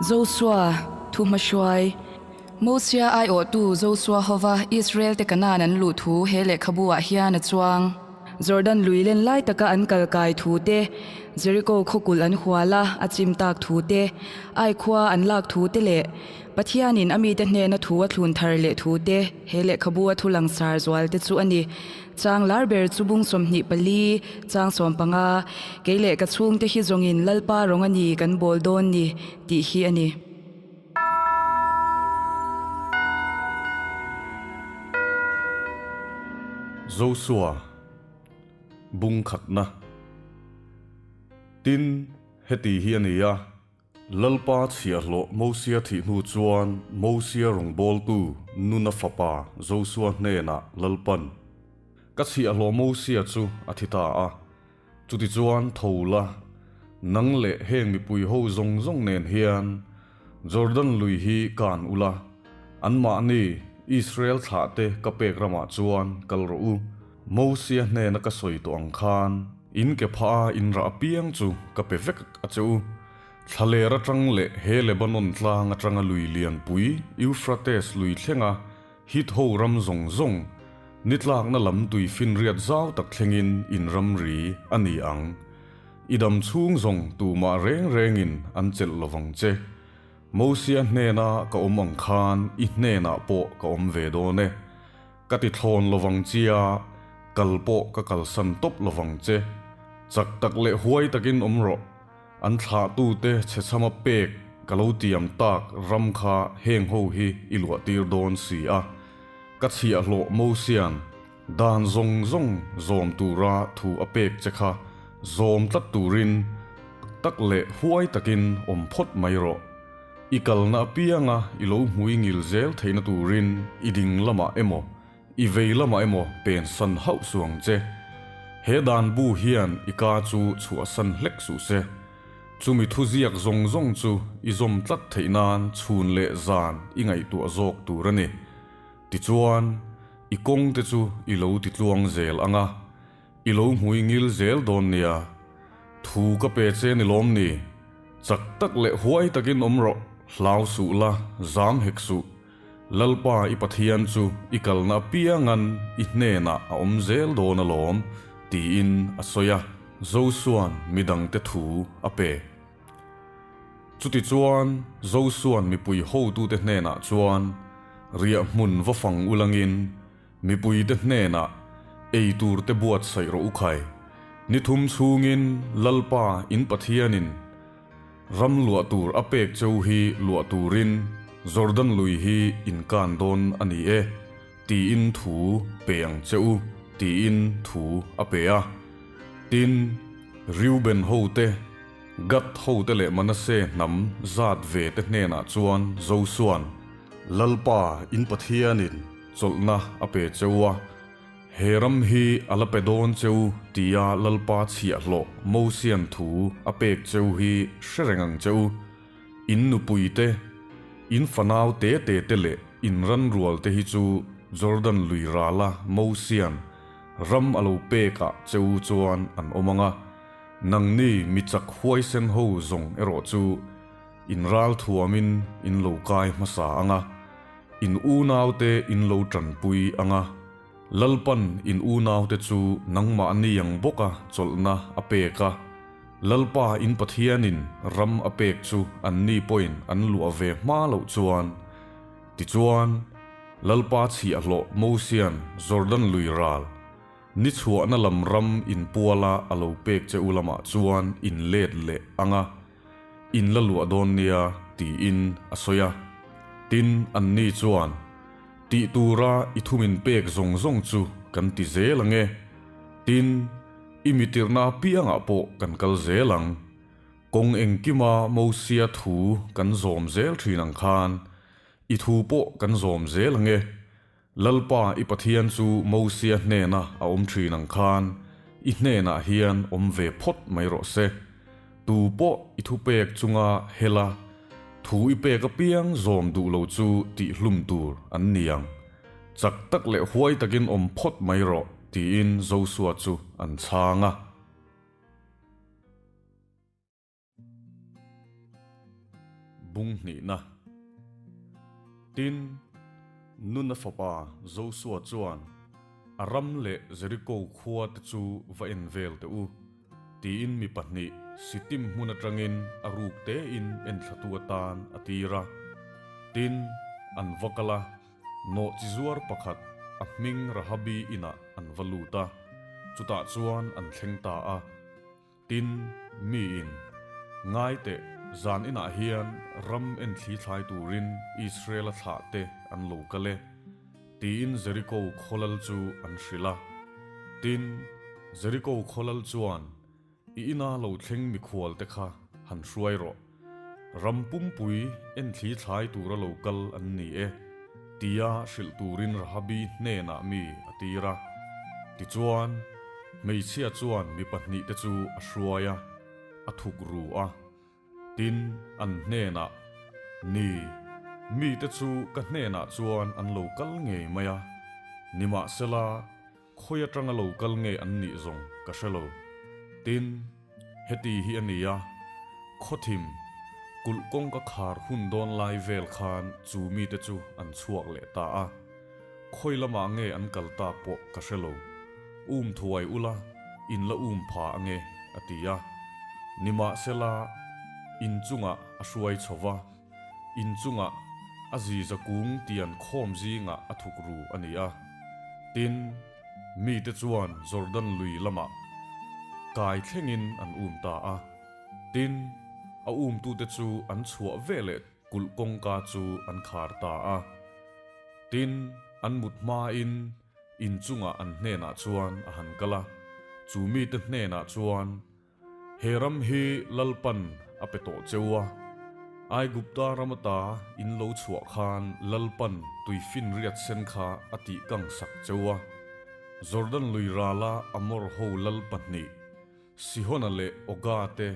Josua, Thuhmahruai, Mosia aiawhtu Josua hova Israel-te Kanaan an luh thu he lehkhabu-ah hian a chuang. Jordan lui len lai taka an kal kai thu te, Jeriko khaw kulh an hual a, a chim tak thu te, Ai khua an lak thu te leh Pathianin a mite hnena thu a thlun thar leh thu te he lehkhabu a thu langsar zual te chu a ni. Chang lar ber chu bung 24, chang 15, kei leh ka chhungte hi zawngin Lalpa rawng a ni kan bawl dawn ni tih hi a ni. Josua bung khatna Tin, heti hi a ni a. Lalpa chhiahhlawh Mosia thih hnu chuan Mosia rawngbawltu Nuna fapa Josua hnenah Lalpan, Ka chhiahhlawh Mosia chu a thi ta a, chutichuan tho la, nang leh heng mipui ho zawng zawng nen hian Jordan lui hi kan ula, anmahni Israel thlahte ka pek ramah chuan kal rawh u. Mosia hnena ka sawi tawh ang khan in ke phah a in rah apiang chu ka pe vek a che u. Thlaler atang leh he Lebanon tlang atanga lui lianpui Euphrates lui thlenga Hit ho ram zawng zawng, ni tlakna lam tui finriat zau tak thlengin in ramri a ni ang. I dam chhung zawng tumah reng rengin an chelh lovang che. Mosia hnena ka awm ang khan i hnenah pawh ka awm ve dawn e. Ka ti thlawn lovang chia, kal pawh ka kalsan tawp lovang che. Chak tak leh huai takin awm rawh. An thlahtute chhechhama pek ka lo tiam tak ram kha heng ho hi i luahtir dawn si a. Ka chhiahhlawh Mosia'n dan zawng zawng zawm tura thu a pek che kha zawm tlat turin tak leh huai takin awm phawt mai rawh. I kalna apianga i lo hmui ngil zel theihna turin i ding lamah emaw, i vei lamah emaw pensan hauh suh ang che. He dan bu hian i ka chu chhuahsan hlek suh se. Chumi thuziak zawng zawng chu i zawm tlat theih nan chhun leh zan i ngaihtuah zawk tur a ni. Tichuan, i kawngte chu i lo titluang zel ang a, I lo hmui ngil zel dawn nia. Thu ka pe che ni lawm ni. Chak tak leh huai takin awm rawh, hlau suh la, zam hek suh. Lalpa i Pathian chu i kalna apiangan i hnenah a awm zel dawn alawm, tiin a sawi a. Josua'n midangte thu a pe. Chutichuan, Josua'n mipui hotute hnenah chuan, Riahhmun va fang ulangin, Mipuite hnenah ei turte buatsaih rawh u khai. Ni thum chhungin Lalpa in Pathianin ram luah tur a pek cheu hi luah turin Jordan lui hi in kan dawn a ni e, tiin thu pe ang che u, tiin thu a pe a. Tin, Reuben hote, Gad hote leh Manasseh hnam zat ve te hnenah chuan Josua'n, Lalpa in Pathianin Chawlhna a pe cheu a, he ram hi a la pe dawn cheu tia Lalpa chhiahhlawh Mosia'n thu a pek cheu hi hre reng ang che u. In nupui te, in fanau te te te leh in ranrual te hi chu Jordan lui rala Mosia'n ram a lo pekah cheu chuan an awm ang a, nangni mi chak huaisen ho zawng erawh chu in ral thuamin in lo kai hmasa ang a. In unaute in lo tanpui ang a, Lalpan in unaute chu nangmahni ang bawka chawlhna a pek a, Lalpa in Pathianin ram a pek chu anni pawhin an luah ve hma loh chuan. Tichuan, Lalpa chhiahhlawh Mosia'n Jordan lui ral ni chhuahna lam ram inpuala a lo pek che u lamah chuan in let leh ang a, In la luah dawn nia, tiin a sawi a. Tin, anni chuan, Tih tura i thum in pek zawng zawng chu kan ti zel ang e. Tin, i mitirhna apiangah pawh kan kal zel ang. Kawng engkima Mosia thu kan zawm zel thin ang khan, i thu pawh kan zawm zel ang e. Lalpa i Pathian chu Mosia hnena a awm thin ang khan i hnenah hian awm ve phawt mai rawh se. Tu pawh i thupek chunga hela thu i pek apiang zawm duh lo chu tihhlum tur an ni ang. Chak tak leh huai takin awm phawt mai rawh, tiin Josua chu an chhang a. Bung hnihna. Tin, Nuna fapa Josua chuan a ram leh Jeriko khua te chu va en vel teh u, tiin mi pahnih Sitim hmun atangin a ruk tein enthlatu atan a tir a. Tin, an va kal a, nawhchi zuar pakhat a hming Rahabi inah an va lut a, chutah chuan an thleng ta a. Tin, miin, Ngai teh, zan inah hian ram enthli thlai turin Israel-a thlahte an lo kal e, tiin Jeriko khawlal chu an hrilh a. Tin, Jeriko khawlal chuan, I ina lo thleng mikhualte kha han hruai rawh. Ram pumpui enthli thlai tura lo kal an ni e, tia hrilh turin Rahabi hnenah mi a tir a. Tichuan, hmeichhia chuan mi pahnihte chu a hruai a, a thuk ru a. Tin, an hnenah, Ni, mite chu ka hnenah chuan an lo kal ngei mai a, nimahsela, Khawi atanga lo kal nge an nih zawng ka hre lo. Tin, heti hi a ni a, khawthim, kulh kawng ka khar hun dawn lai vel khan chu mite chu an chhuak leh ta a. Khawi lamah nge an kal tak pawh ka hre lo. Um thuai ula, in la um pha ange, a ti a. Nimahsela, inchungah a hruai chho va. In chungah a ziza kung tian khawm zingah a thuk ru a ni a. Tin, mite chuan Jordan lui lamah kai thlengin an um ta a. Tin, a umtute chu an chhuah veleh kulh kawngka chu an khar ta a. Tin, an mut hmain in chungah an hnenah chuan a han kal a, chu mite hnenah chuan, He ram hi Lalpan a pe tawh cheu a, Aigupta ram ata in lo chhuah khan Lalpan tuifinriat sen kha a tih kang sak cheu a. Jordan lui rala Amor ho lal pahnih, Sihona leh Oga te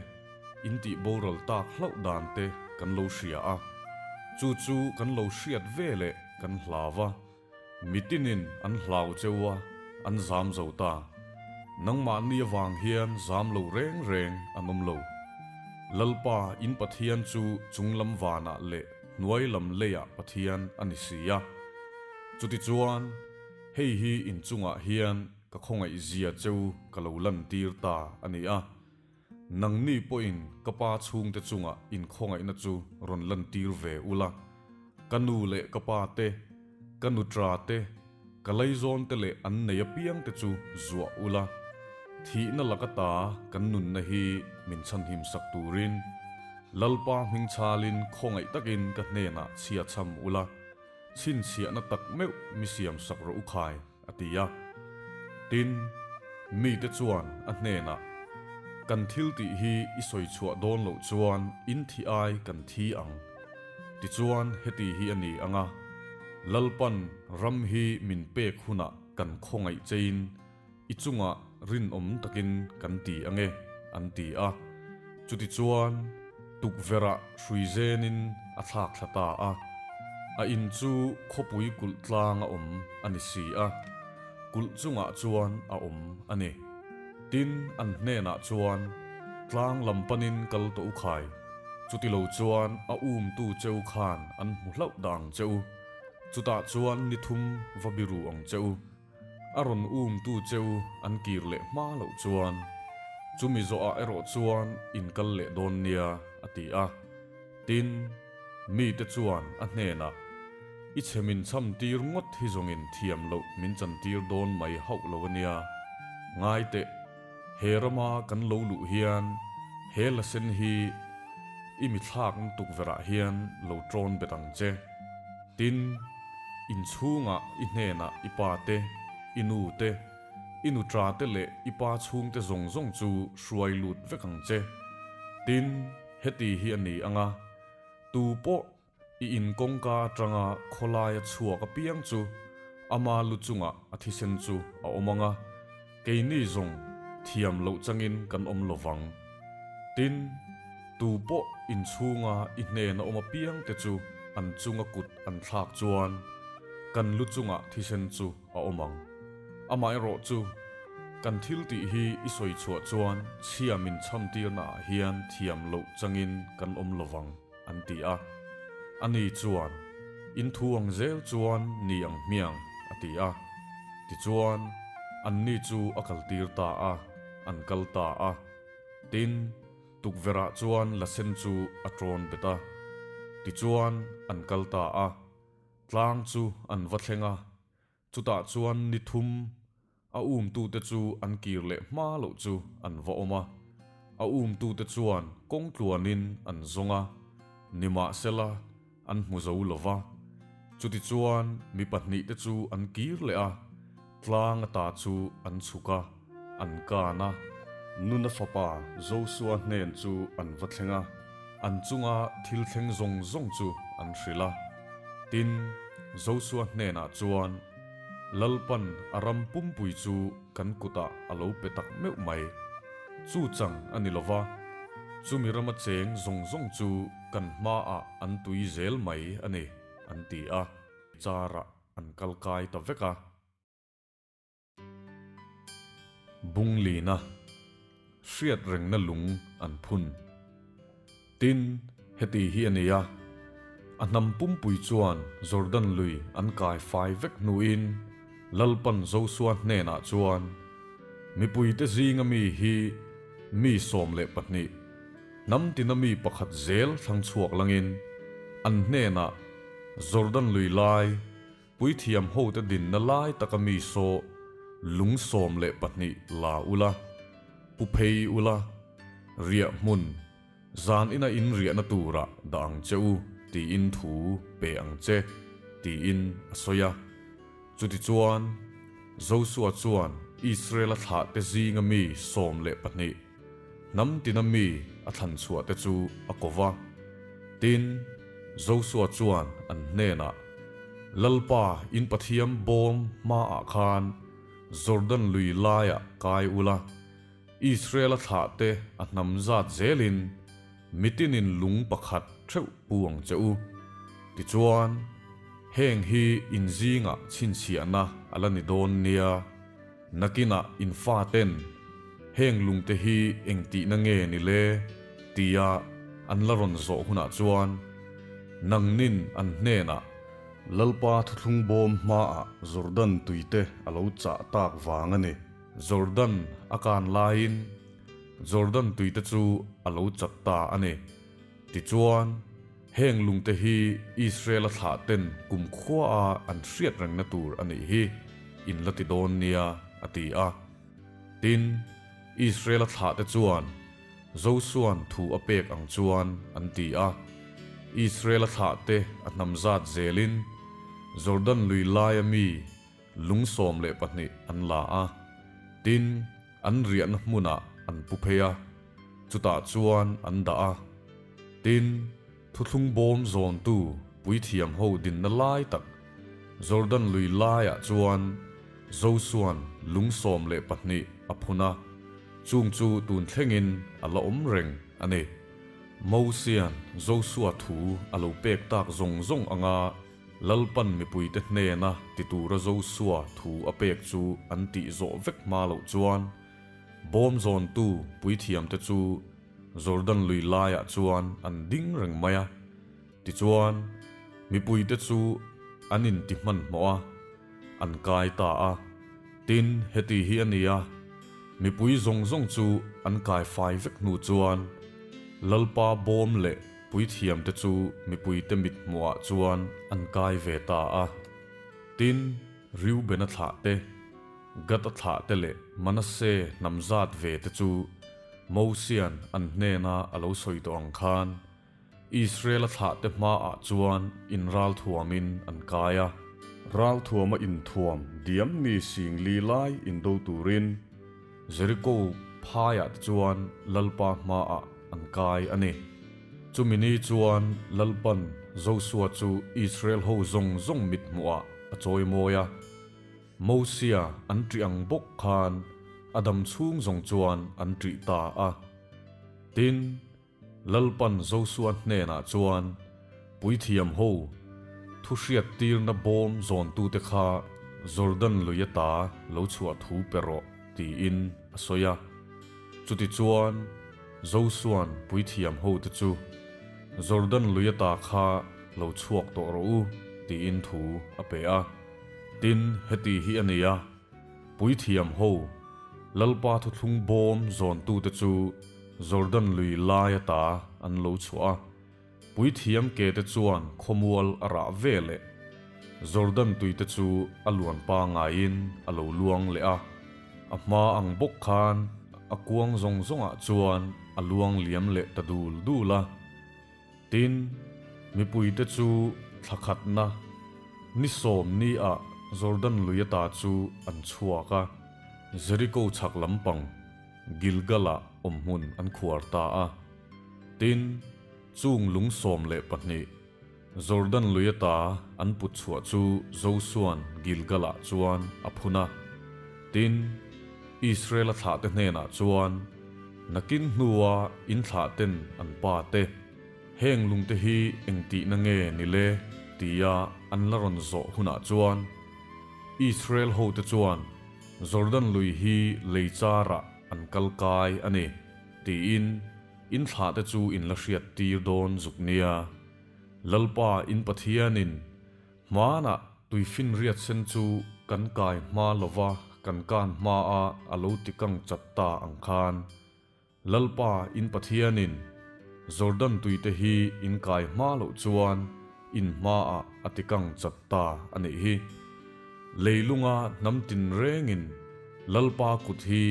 in tih boral tak hlauh dan te kan lo hria a, chu chu kan lo hriat ve leh kan hlau a. Mitinin an hlau cheu a, an zam zo ta. Nangmahni avang hian zam lo reng reng an awm lo. Lalpa in Pathian chu chung lam vanah leh hnuai lam leiah Pathian a ni si a. Chutichuan, hei hi in chungah hian ka khawngaih zia cheu ka lo lantir ta a ni a. Nangni pawhin ka pa chhungte chungah inkhawngaihna chu rawn lantir ve ula, ka nu leh ka pa te, ka nutra te, ka laizawn te leh an nei apiang te chu zuah ula, thihna laka ta kan nunna hi min chhanhim sak turin Lalpa hmingchhalin khawngaih takin ka hnenah chhia chham ula, chhinchhiahna tak meuh mi siam sak rawh u khai, a ti a. Tin, mite chuan a hnenah, Kan thil tih hi i sawi chhuah dawn loh chuan in thi ai kan thi ang. Tichuan heti hi a ni ang a, Lalpan ram hi min pek hunah kan khawngaih chein i chungah rinawm takin kan ti ang e, an ti a. Chutichuan, tukverhah hrui zenin a thlak thla ta a. A in chu khawpui kulh tlang a awm a ni si a, kulh chungah chuan a awm a ni. Tin, an hnenah chuan, Tlang lam panin kal tawh u khai, chutilo chuan a umtu cheu khan an hmu hlauh dah ang che u, chutah chuan ni thum va biru ang che u. A rawn umtu cheu an kir leh hma loh chuan, chumi zawhah erawh chuan in kal leh dawn nia, a ti a. Tin, mite chuan a hnenah, I chhe min cham tir ngawt hi zawngin thiam loh min chan tir dawn mai hauh lo a nia. Ngai teh, he rama kan lo luh hian he la sen hi i mi thlakna tukverhah hian lo ṭawn bet ang che. Tin, inchhungah i hnenah i pa te, i nu te, i nuṭa te leh i pa chhungte zawng zawng chu hruai lut vek ang che. Tin, heti hi a ni ang a, tu pawh i in kawngka atanga khawlaia chhuak apiang chu ama lu chungah a thisen chu a awm ang a, keini zawng thiam loh changin kan awm lo vang. Tin, tu pawh inchhunga i hnena awm apiang te chu an chunga kut an thlak chuan kan lu chungah thisen chu a awm ang. Amaherawh chu, kan thil tih hi i sawi chhuah chuan chhia min chhamtirnaah hian thiam loh changin kan awm lo vang. an ti a. Ani chuan, In thu ang zel chuan ni ang hmiang, a ti a. Tichuan, anni chu a kaltir ta a, an kal ta a. Tin, tukverhah chuan la sen chu a ṭawn bet a. Tichuan, an kal ta a. Tlang chu an va thleng a, chutah chuan ni thum a umtute chu an kir leh hma loh chu an va awm a. A umtute chuan kawng tluanin an zawng a, nimahsela an hmu zo lo va. Chutichuan mi pahnihte chu an kir leh a, tlang ata chu an chhuk a, an kan a. Nuna fapa Josua hnen chu an va thleng a, an chunga thil thleng zawng zawng chu an hrilh a. Tin, Josua hnenah chuan, Lalpan a ram pumpui chu kan kutah a lo pe tak meuh mai. Chu chang a ni lo va, chumi rama cheng zawng zawng chu kan hmaah an tui zel mai a ni, an ti a. Carah an kal kai ta vek a. Bunglina, hriat rengna lung an phun. Tin, heti hi a ni a, a hnam pumpui chuan Jordan lui an kai fai vek hnuin Lalpan Josua hnenah chuan, Mipuite zinga mi hi mi 12, hnam tina mi pakhat zel thlang chhuak langin an hnenah Jordan lui lai, Puithiam hote dinna lai taka mi saw lung 12 la ula, pu phei ula, riah hmun, zan ina in riahna turah dah ang che u tiin thu pe ang che, tiin a sawi a. Chutichuan, Josua chuan Israela thlahte zinga mi 12, hnam tina mi a thlan chhuahte chu a ko va. Tin, Josua chuan an hnenah, Lalpa in Pathian bawm hmaah khan Jordan lui laiah kai ula, Israela thlahte a hnam zat zelin mitinin lung pakhat theuh pu ang che u. Tichuan, heng hi in zingah chhinchhiahna a la ni dawn nia. Nakinah in faten, Heng lungte hi eng tihna nge ni le? tia an la rawn zawh hunah chuan nangnin an hnenah, Lalpa thuthlung bawm hmaah Jordan tuite a lo chah tak vang a ni. Jordan a kan laiin Jordan tuite chu a lo chat ta a ni. Tichuan, heng lungte hi Israel-a thlahten kumkhuaa an hriat rengna tur a nih hi, in la ti dawn nia, a ti a. Tin, Israel-a thlahte chuan Josua'n thu a pek ang chuan an ti a. Israel-a thlahte a hnam zat zelin Jordan lui laia mi lung 12 an la a. Tin, an riahna hmunah an pu phei a, chutah chuan an dah a. Tin, thuthlung bawm zawntu puithiam ho dinna lai tak Jordan lui laiah chuan Josua'n lung 12 a phun a, chung chu tun thlengin a la awm reng a ni. Mosia'n Josua thu a lo pek tak zawng zawng anga Lalpan mipuite hnena ti tura Josua thu a pek chu an tih zawh vek hma loh chuan bawm zawntu puithiamte chu Jordan lui laiah chuan an ding reng mai a. Tichuan, mipuite chu an inti hmanhmawh a, an kai ta a. Tin, heti hi a ni a, mipui zawng zawng chu an kai fai vek hnu chuan Lalpa bawm leh puithiamte chu mipuite mithmuhah chuan an kai ve ta a. Tin, Reubena thlahte, Gad-a thlahte leh Manase hnam zat ve te chu Mosia'n an hnena a lo sawi tawh ang khan Israel-a thlahte hmaah chuan inral thuamin an kai a. Ral thuama inthuam diam mi singli lai indo turin Jeriko phaiah te chuan Lalpa hmaah an kai a ni. Chumi ni chuan Lalpan Josua chu Israel ho zawng zawng mithmuhah a chawimawi a. Mosia an ṭih ang bawk khan a dam chhung zawng chuan an ṭih ta a. Tin, Lalpan Josua hnenah chuan, Puithiam ho, thu hriattirna bawm zawntute kha Jordan lui ata lo chhuah thu pe rawh, tiin a sawi a. Chutichuan, Josua'n puithiam hote chu. Jordan lui ata kha lo chhuak tawh rawh u, tiin thu a pe a. Tin, heti hi a ni a, Puithiam ho, Lalpa thuthlung bawm zawntute chu Jordan lui lai ata an lo chhuah a. Puithiam ke te chuan khawmual a rah ve leh. Jordan tui te chu a luan pangaiin a lo luang leh a, a hma ang bawk khan a kuang zawng zawngah chuan a luang liam leh ta dul dul a. Tin, mipui te chu thla khatna ni sawm ni ah Jordan lui ata chu an chhuak a, Jeriko chhak lampang Gilgal-ah awmhmun an khuar ta a. Tin, chung lung 12, Jordan lui ata an put chhuah chu Josua'n Gilgal-ah chuan a phun a. Tin, Israel-a thlahte hnenah chuan, Nakin hnua in thlahten an pa te, heng lungte hi engtihna nge ni le? tia an la rawn zawh hunah chuan, Israel hote chuan Jordan lui hi lei charah an kal kai a ni, tiin in thlahte chu in la hriat tir dawn zuk nia. Lalpa in Pathianin hmanah tuifinriat sen chu kan kai hma lova kan kan hmaa a lo tikang chat ta ang khan, Lalpa in Pathianin Jordan tuite hi in kai hma loh chuan in hmaah a tikang chat ta a nih hi. Leilunga hnam tinrengin Lalpa kut hi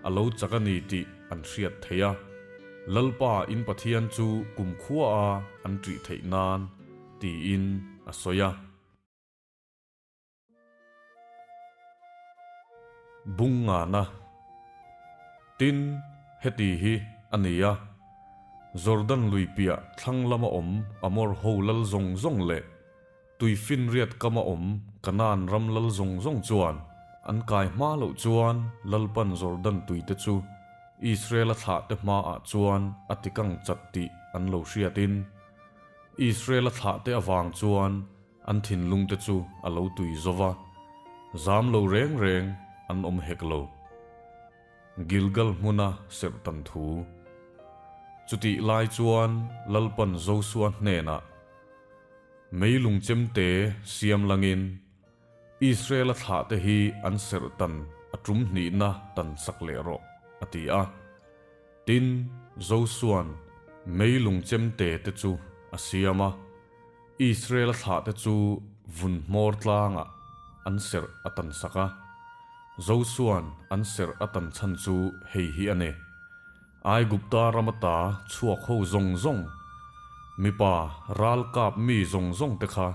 a lo chak a ni tih an hriat theih a, Lalpa in Pathian chu kumkhua a an ṭih theih nan, tiin a sawi a. Bungngana Tin, heti hi a ni a, Jordan lui piah thlang lama awm Amor ho lal zawng zawng leh Tuifinriat kama awm Kanaan ram lal zawng zawng chuan an kai hma loh chuan Lalpan Jordan tuite chu Israel-a thlahte hmaah chuan a tikang chat tih an lo hriatin Israel-a thlahte avang chuan An thinlungte chu a lo tui zo va, zam lo reng reng an awm hek lo. Gilgal hmuna serh tan thu. Chutih lai chuan Lalpan Josua hnenah, Meilung chemte siam langin Israel-a thlahte hi an serh tan a tum hnihna tan sak leh rawh, a ti a. Tin, Josua'n meilung chemte te chu a siam a. Israel-a thlahte chu vun hmawr tlangah an serh a tan sak a. Josua'n an serh a tan chhan chu hei hi a ni, Aigupta ram ata chhuak ho zawng zawng, mipa ral kap mi zawng zawng te kha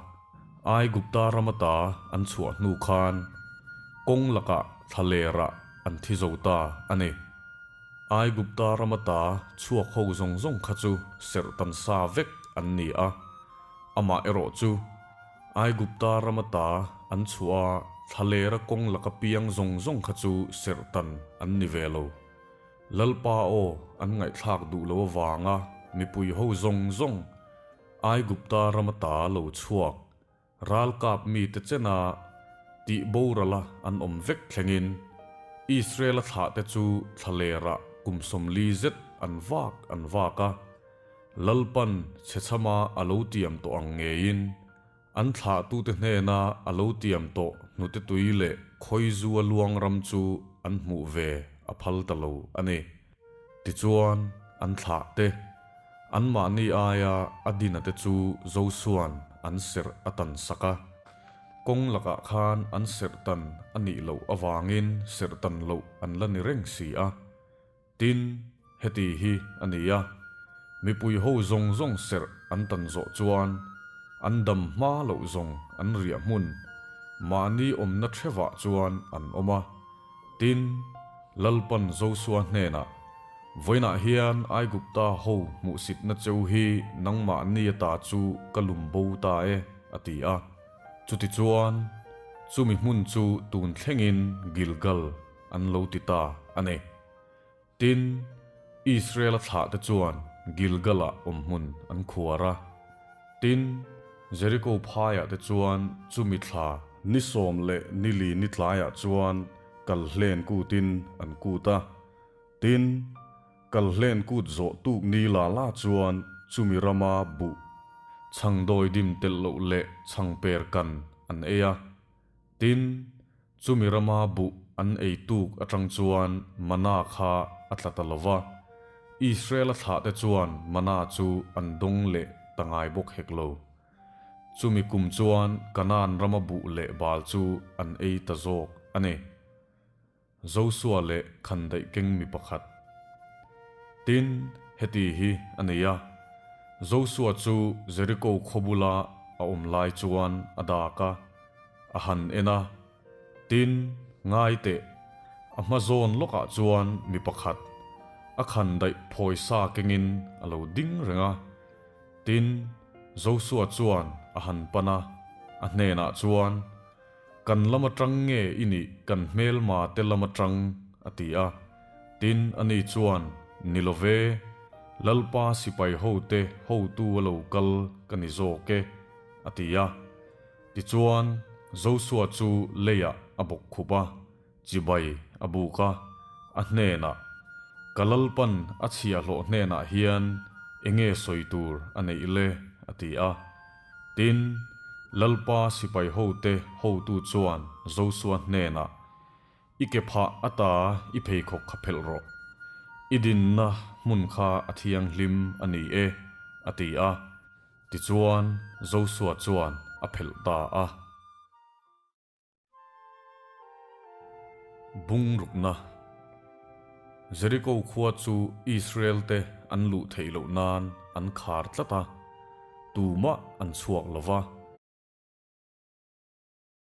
Aigupta ram ata an chhuah hnu khan kawng lakah thlalerah an thi zo ta a ni. Aigupta ram ata chhuak ho zawng zawng kha chu serh tan sa vek an ni a, amah erawh chu Aigupta ram ata an chhuah a thlalera kawng laka piang zawng zawng kha chu serh tan an ni ve lo. Lalpa aw an ngaihthlak duh lo avanga mipui ho zawng zawng Aigupta ram ata lo chhuak Ralkap mite chena tih borala an awm vek thlengin Israel-a thlahte chu thlalerah kum 40 zet an vak an vak a, Lalpan chhechhama a lo tiam tawh ang ngeiin an thlahtute hnena a lo tiam tawh hnute tui leh khawizua luang ram chu an hmuh ve a phal ta lo a ni. Tichuan, an thlahte, anmahni aia a dina te chu Josua'n an serh a tan sak a. Kawng lakah khan an serh tan a nih loh avangin serh tan loh an la ni reng si a. Tin, heti hi a ni a, mipui ho zawng zawng serh an tan zawh chuan an dam hma loh zawng an riah hmun, mahni awmna thevah chuan an awm a. Tin, Lalpan Josua hnenah, Vawiinah hian Aigupta ho hmuhsitna cheu hi nangmahni ata chu ka lum bo ta e, a ti a. Chutichuan, chumi hmun chu tun thlengin Gilgal an lo ti ta a ni. Tin, Israel-a thlahte chuan Gilgal-ah awmhmun an khuar a. Tin, Jeriko phaiah te chuan chumi thla ni sawm leh ni li ni tlaiah chuan Kalhlen kutin an kut a. Tin, Kalhlen kut zawh tuk ni la la chuan. chumi rama buh, chhangdawi dim telh loh leh chhangper kan an ei a. Tin, chumi rama buh an ei tuk atang chuan mana kha a tla ta lo va, Israela thlahte chuan mana chu an dawng leh ta ngai bawk hek lo. Chumi kum chuan Kanaan rama buh leh bal chu an ei ta zawk a ni. Josua leh khandaih keng mi pakhat. Tin, heti hi a nei a, Josua chu Jeriko khaw bula a awm lai chuan a dak a, a han en a. Tin, ngai teh, a hma zawn lawkah chuan mi pakhat, a khandaih phawi sa kengin a lo ding reng a. Tin, Josua chuan a han pan a, a hnenah chuan, Kan lam atang nge i nih kan hmelma te lam atang? a ti a. Tin, ani chuan, Ni lo ve, Lalpa sipai hote hotu a lo kal ka ni zawk e, a ti a. Tichuan, Josua chu leiah a bawk khup a, chibai a buk a, a hnenah, Ka Lalpan a chhiahhlawh hnenah hian enge sawi tur a neih le? a ti a. Tin, Lalpa sipai hote hotu chuan Josua hnenah, I ke phah ata i pheikhawk kha phelh rawh. I dinna hmun kha a thianghlim a ni e, a ti a. Tichuan, Josua chuan a phelh ta a. Bungrukna Jeriko khua chu Israel-te an luh theih loh nan an khar tlat a, tumah an chhuak lo va.